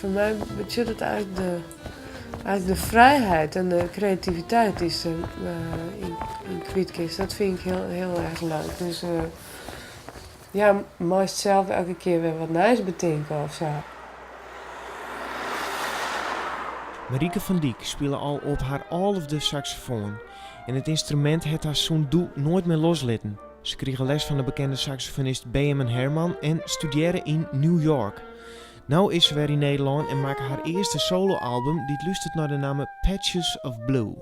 Foar my betsjut it eigentlik de, eigentlik de frijheid en de kreativiteit dy'tst der yn kwyt kinst. Dat fyn ik hiel, hiel erch leuk. Dus ja, meist sels elke kear wer wat nijs betinke of sa. Marieke van Dyk spile al op har alfde saksofoan en it ynstrumint hat har sûnt doe noait mear loslitten. Se krige les fan de bekende saksofonist Benjamin Herman en studearre yn New York. No is se wer yn Nederlân en makke har earste solo-album dy't lústert nei de namme Patches of Blue.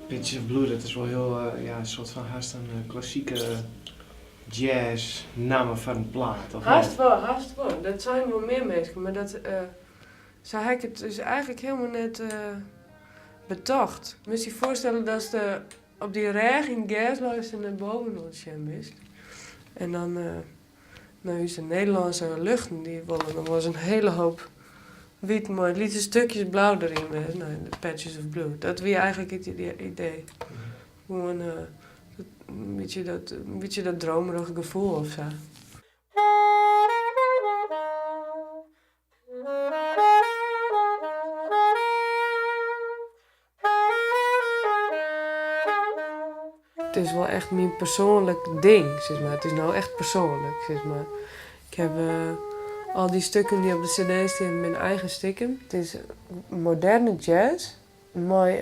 Patches of Blue, dat is wol hiel, ja, in soart fan hast in klassike jazz namme foar in plaat, of net? Hast wol, hast wol. Dat seinen wol mear minsken, mar dat, sa ha ik it dus eigentlik hielendal net betocht. Moatst je foarstelle datst op dyn rêch yn it gers leist en nei boven oan it sjen bist. En dan, no, ús Nederlânske luchten dy wolle noch wolris in hiele hoop wyt mei lytse stikjes blau deryn wêze. No, de patches of blue. Dat wie eigentlik it idee. Gewoan in bytsje dat dromerige gefoel of sa. It is wol echt myn persoanlik ding, sis mar. It is no echt persoanlik, sis mar. Ik haw al dy stikken dy't op de cd stean, binne eigen stikken. It is moderne jazz mei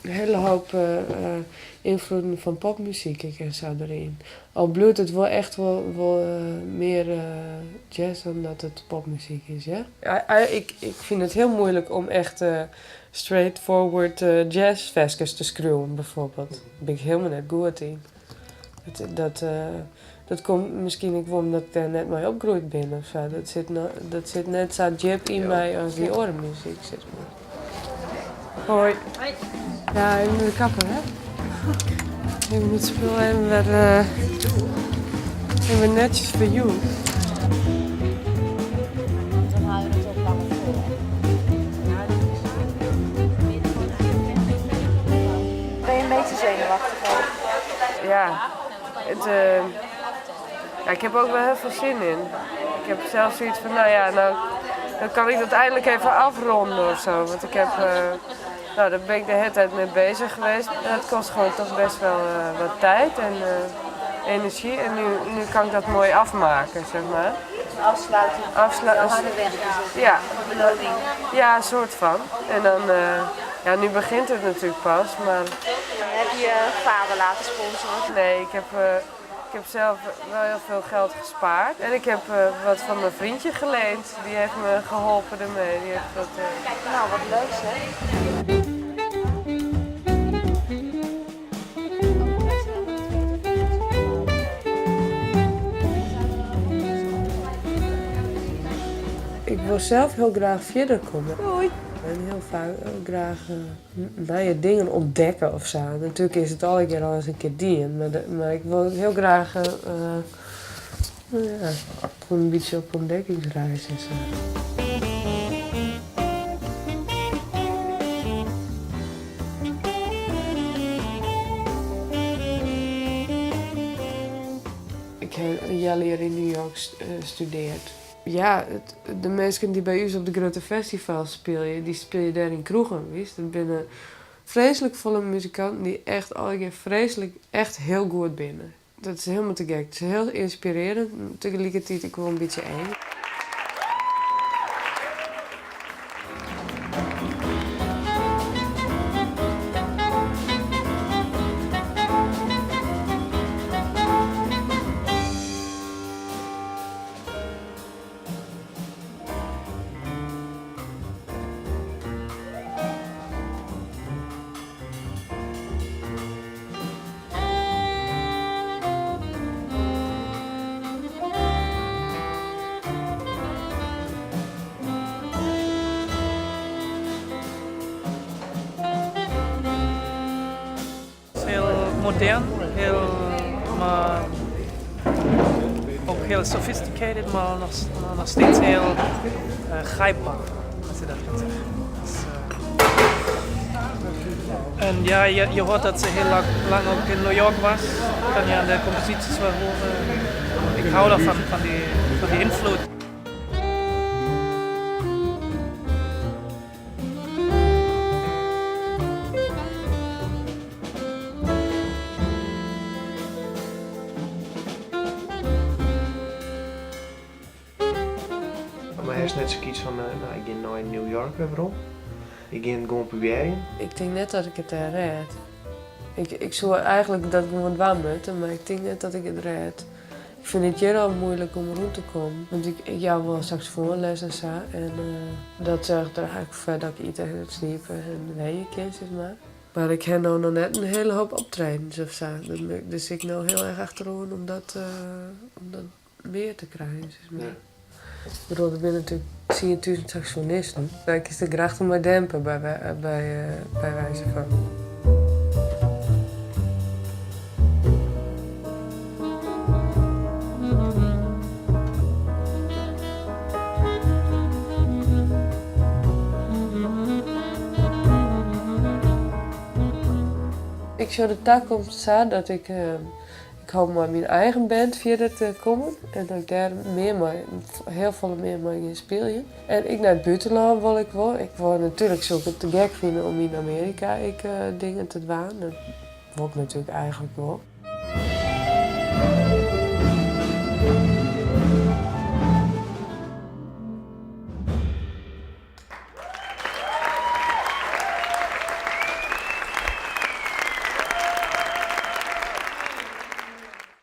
in hiele hoop ynfloeden fan popmuzyk ek en sa deryn. Al bliuwt it wol echt wol mear jazz dan dat it popmuzyk is, ja. Ik fyn it hiel muoilik om echt straightforward jazzferskes te skriuwen, byfoarbyld. Dêr bin ik hielendal net goed yn. Dat komt miskien ek wol omdat ik dêr net mei opgroeid bin of sa. Dat sit net sa djip yn my as dy oare muzyk, sis mar. Hoi. Ja, even de kapper, hè? Even it spul even wer even netsjes ferjûn. Dan hou je het ook langer vol, hè? Ben je een beetje zenuwachtig ook? Ja, it, ja, ik heb er ook wel heel veel zin in. Ik heb zelf zoiets van, nou ja, nou, dan kan ik dat eindelijk even afronden of zo. Want ik heb, nou, daar ben ik de hele tijd mee bezig geweest. En dat kost gewoon toch best wel wat tijd en energie. En nu kan ik dat mooi afmaken, zeg maar. Afsluiting. Afsluiten. Harde werk is het. Ja. Een beloning. Ja, een soort van. En dan, ja, nu begint het natuurlijk pas, maar... Heb je je vader laten sponsoren? Nee, ik heb zelf wel heel veel geld gespaard. En ik heb wat van mijn vriendje geleend. Die heeft me geholpen ermee. Die heeft wat, Nou, wat leuk zeg. Ik wol sels hiel graach fierder komme. Doei. En hiel faak graach nije dingen ûntdekke of sa. Natuerlik is it allegear al ris in kear dien, mar ik wol hiel graach no ja, gewoan in bytsje op ûntdekkingsreis en sa. Ik ha in healjier yn New York studearre. Ja, de minsken dy't by ús op de grutte festivals spylje, dy spylje dêr yn kroegen, witst. Dat binne freeslik folle muzikanten dy't echt allegear freeslik echt hiel goed binne. Dat is hielendal te gek. It is hiel ynspirearjend, tagelikertiid ek wol in bytsje eng. Het is heel modern, heel, maar ook heel sophisticated, maar nog steeds heel grijpbaar, als je dat kan zeggen. Dus, en ja, je hoort dat ze heel lang ook in New York was. Kan je aan de composities wel horen. Ik hou daarvan, van die invloed. Hast net sayts fan, no, ik gean nei New York wer werom. Ik gean it gewoan probearjen. Ik tink net dat ik it dêr rêd. Ik soe eigenlik dat gewoan dwaan moatte, mar ik tink net dat ik it rêd. Ik fyn it hjir al muoilik om rûn te kommen. Want ik jou wol saksofoanles en sa. En dat soarget der eigenlik foar dat ik ite en sliepe en wenje kin, sis mar. Mar ik ha no noch net in hiele hoop optredens of sa. Dêr sit ik no hiel erch achteroan om dat mear te krijen, sis mar. Ik bedoel, der binne natuerlik 10.000 saksofonisten. Dêr kinst de grachten mei dempe, by wize fan. Ik sjoch de takomst sa dat ik ik hoopje mei myn eigen band fierder te kommen en dat ik dêr mear mei, hiel folle mear mei gean spyljen. En ek nei it bûtenlân wol ik wol. Ik wol natuerlik soe ik it te gek fine om yn Amearika ek dingen te dwaan. Dat wol ik natuerlik eigenlik wol.